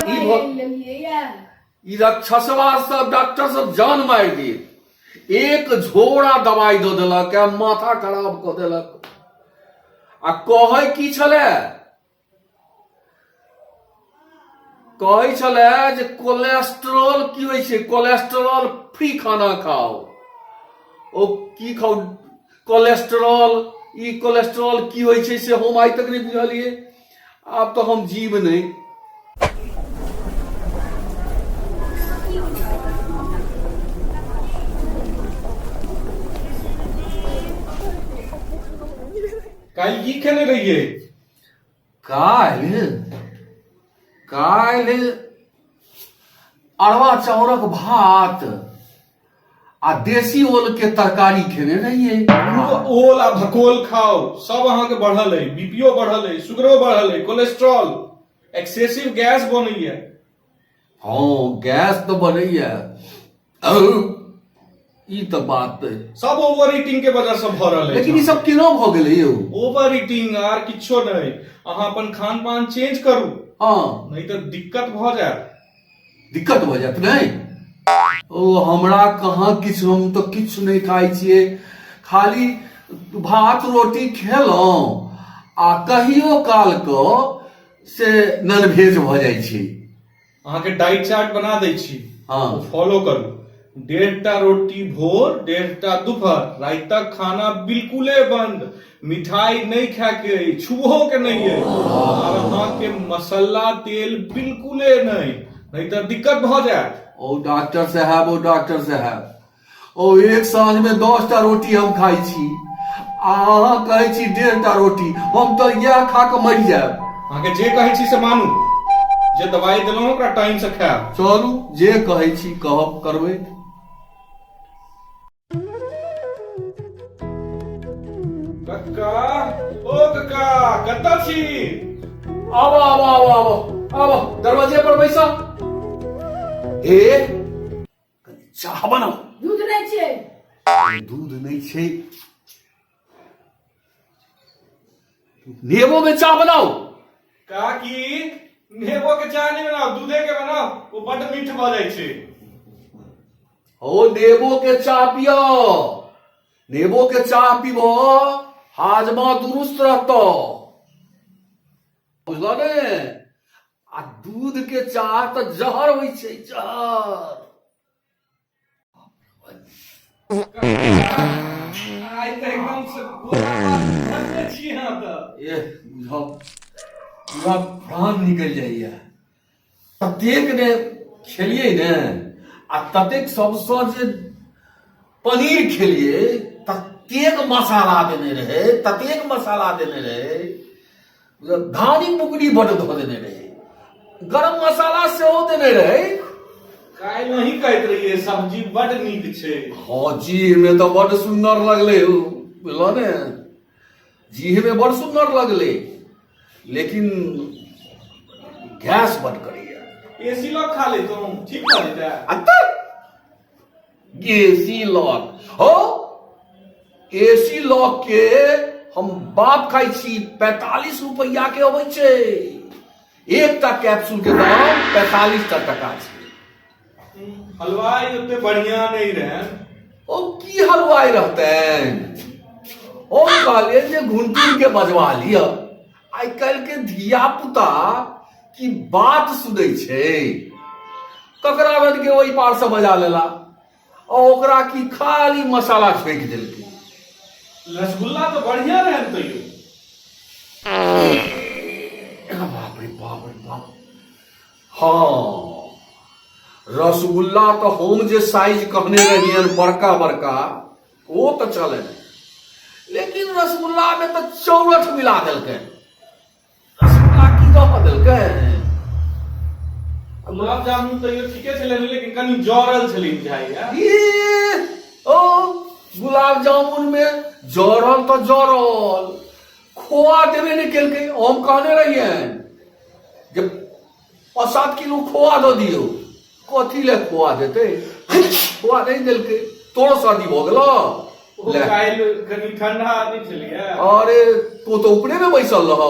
ई ई रक्षसवा सब डॉक्टर सब जान मारि देत। एक झोरा दवाई दऽ देलक आ माथा खराब कऽ देलक। आ कहै की छलै? कहै छलै जे कोलेस्ट्रॉल की होइ छै, कोलेस्ट्रॉल फ्री खाना खाओ। ओ की खाओ कोलेस्ट्रॉल, ई कोलेस्ट्रॉल की होइ छै से हम आइ तक नहि बुझलियै। आब तऽ हम जीव नहि। काल्हि की खेने रहियै? काल्हि काल्हि अरवा चाउरक भात आ देसी ओल के तरकारी खेने रहियै। ओल आ भकोल खाओ, सब अहाँके बढ़ल अइ, बीपीओ बढ़ल अइ, शुगरो बढ़ल अइ, कोलेस्ट्रॉल, एक्सेसिव गैस बनैया। हँ, गैस तऽ बनैया, औ, ई तऽ बात अइ। सब ओवर ईटिंग के वजह से भऽ रहल अछि। लेकिन ई सब केना भऽ गेलै यौ? ओवर ईटिंग आर किछो नहि, अहाँ अपन खान पान चेंज करू। हँ। नहि तऽ दिक्कत भऽ जायत। दिक्कत भऽ जायत नहि? ओ हमरा कहाँ किछु, हम तऽ किछु नहि खाइ छियै, खाली भात रोटी खेलहुँ आ कहियो काल कऽ से नॉनवेज भऽ जाइ छै। अहाँके डाइट चार्ट बना दै छी। हँ। ओ फॉलो करू। 1.5टा रोटी भोर, 1.5टा दुपहर, रातिक खाना बिल्कुले बंद, मिठाई नहि खाय के अइ, छुबहो के नहि अइ, आर अहाँके मसाला तेल बिल्कुले नहि, नहि तऽ दिक्कत भऽ जायत। ओ डॉक्टर साहब, ओ डॉक्टर साहब, ओ एक साँझ में 10टा रोटी हम खाइ छी आ अहाँ कहै छी 1.5टा रोटी, हम तऽ इएह खा कऽ मरि जायब। अहाँके जे कहै छी से मानू, जे दवाई देलहुँ ओकरा टाइम से खायब। चलू, जे कहै छी कहब, करबै। कक्का, ओ कक्का, कतऽ छी? आबो आबो आबो आबो आबो, दरवाजे पर बैसो। ए कनि चाह बनाउ। दूध नहि छै। दूध नहि छै? नेबो में चाह बनाउ। काकी, नेबो के चाह नहि बनाउ, दूधे के बनाउ, ओ बड्ड मीठ भऽ जाइ छै। ओ नेबो के चाह पियो, नेबो के चाह पीबो हाजमा दुरुस्त रहतो, बुझलो ने? आ दूध के चाह तऽ जहर होइ छै, जहर। आइ तऽ एकदम से गोरा बात धरने छी अहाँ तऽ। एह, बुझाउ पूरा प्राण निकलि जाइया। ततेक ने खेलियै ने आ ततेक सबसँ जे पनीर खेलियै, ततेक मसाला देने रहै, ततेक मसाला देने रहै, धानी बुकनी बड्ड धऽ देने रहै, गरम मसाला सेहो देने रहै। काल्हि नहीं कहैत रहियै सब्जी बड्ड नीक छै? हँ, जीह में तऽ बड्ड सुन्दर लगलै हौ, बुझलह ने? जीह में बड्ड सुन्दर लगलै, लेकिन गैस बड्ड करैया। एसी लॉक खा लेतहुँ, ठीक भऽ जेतै। आ तऽ एसी लॉक हो, एसी लॉक के हम बाप खाइ छी। 45 रुपैआ के अबै छै, एकटा कैप्सूल के दाम 45टा टका छै। हलवाई ओते बढ़िया नहीं रहे। ओ की हलवाई रहतैन? ओ कहलियै जे घुनटुन के बजवा लिअ। आइ काल्हि के धिया पुता की बात सुनै छै? ककरा रन के ओहि पार से बजा लेला आ ओकरा की खाली मसाला छोकि देलकै। रसगुल्ला तऽ बढ़िया रहै तैयो। बाप रे बाप रे बाप। हाँ, रसगुल्ला तऽ हम जे साइज कहने रहियन बड़का बड़का, ओ तऽ चले, लेकिन रसगुल्ला में तऽ चौरठ मिला देलकै। रसगुल्ला की दऽ देलकै? गुलाब जामुन तैयो ठीके छलै, लेकिन कनि जरल छलै बुझाइया। ई, ओ गुलाब जामुन में जरल तऽ जरल खोआ देबे नहि केलकै हम कहने रहियनि जे 5-7 किलो खोआ दऽ दियौ कथी लए खोआ देतै खोआ नहि देलकै तोरो सर्दी भऽ गेलौ ओ ले। काल्हि कनि ठंडा नहि छलैया अरे तू तऽ ऊपरे मे बैसल रह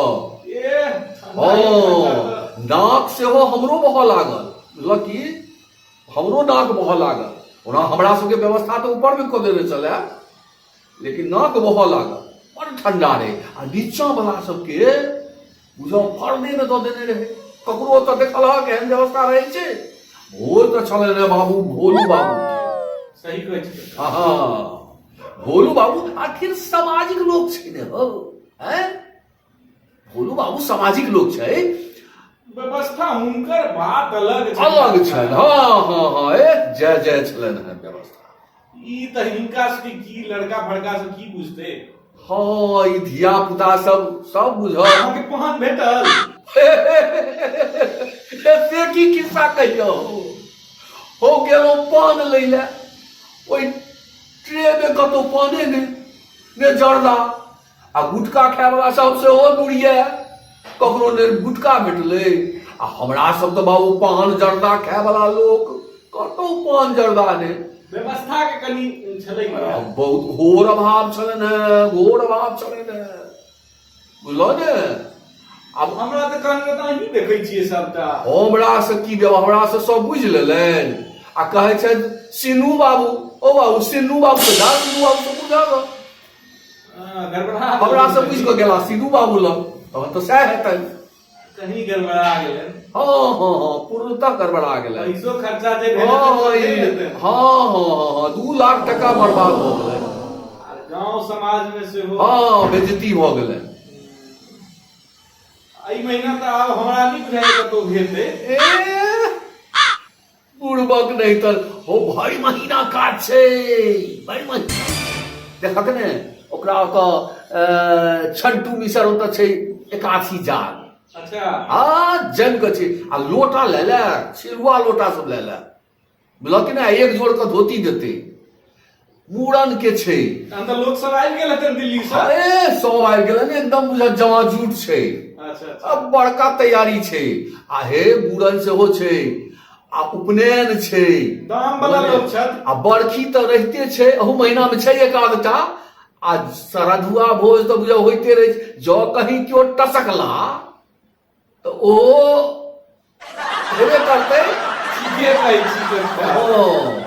ए ठंडा ही ठंडा हँ तऽ। नाक सेहो हमरो बहऽ लागल बुझलक की हमरो नाक बहऽ लागल ओना हमरा सबके व्यवस्था तऽ ऊपरमे कऽ देने छलै लेकिन नाक बहऽ लागल बड़ ठंडा रहै आ नीचाँ वला सबके बुझऽ फर्देमे दऽ देने रहै ककरो ओतऽ देखलहक एहन व्यवस्था रहै छै भोज तऽ छलै ने बाबू भोलू बाबू सही कहै छी हँ भोलू बाबू आखिर सामाजिक लोक छै ने हौ हैं भोलू बाबू सामाजिक लोक छै व्यवस्था हुनकर बात अलग छै अलग छनि हँ हँ हँ ए जय जय छलनि हँ व्यवस्था ई तऽ हिनका सबके की लड़का फड़का सब की बुझतै हँ ई धिया पुता सब सब बुझल अहाँके पान भेटल से की खिस्सा कहियौ हो गेलहुँ पान लै लए ओहि ट्रे मे कतहु पाने नहि ने जर्दा आ गुटखा खायवला सब सेहो दूरिये ककरो ने गुटखा भेटलै आ हमरा सब तऽ बाबू पान जर्दा खायवला लोक कतहु पान जर्दा नहि व्यवस्था के कनि छलै बहुत घोर अभाव छलनि हेँ घोर अभाव छलनि हेँ बुझलहुँ ने आब हमरा तऽ कहलक तऽ अहीं देखै छियै सबटा हमरा से की देब हमरा से सब बुझि लेलनि आ कहै छथि सिनू बाबू ओ बाबू सिनू बाबू तऽ जा सिनू बाबू से बुझल गड़बड़ा हमरा से बुझि कऽ गेला सिनू बाबू लग तहन तऽ सएह हेतनि कहीं गड़बड़ा गेलै हँ हँ हँ पूर्णतः गड़बड़ा गेलै पैसो खर्चा जे भेलै हँ से हँ हेतै। हँ हँ हँ 2 लाख टका बर्बाद भऽ गेलै आ गाँव समाज मे सेहो हँ बेजती भऽ गेलै एहि महीना तऽ आब हमरा नहि बुझाइ कतहु हेतै ए बुड़बक नहि तऽ हो भरि महीना काज छै भरि महीना देखक ने ओकरा ओतऽ छंटू मिसर ओतऽ छै 81 जाग अच्छा आ जमि कऽ छै आ लोटा लए ले छिलुआ लोटा सब लए ले बुझलक कि नहि एक जोड़ कऽ धोती देतै मूड़न के छै तहन तऽ लोक सब आबि गेल हेतनि दिल्ली सँ अरे सब आबि गेलै ने एकदम बुझल जमा जूट छै अच्छा अच्छा अब बड़का तैयारी छै आ हे मूड़न सेहो छै आ उपनयन छै दाम वाला लोक छथि आ बरखी तऽ रहिते छै अहू महीना मे छै एक आधटा आ सरधुआ भोज तऽ बुझल होइते रहै छै जँ कहीं केओ टसकला तऽ ओ हेबे करतै ठीके कहै छी कविता। हँ।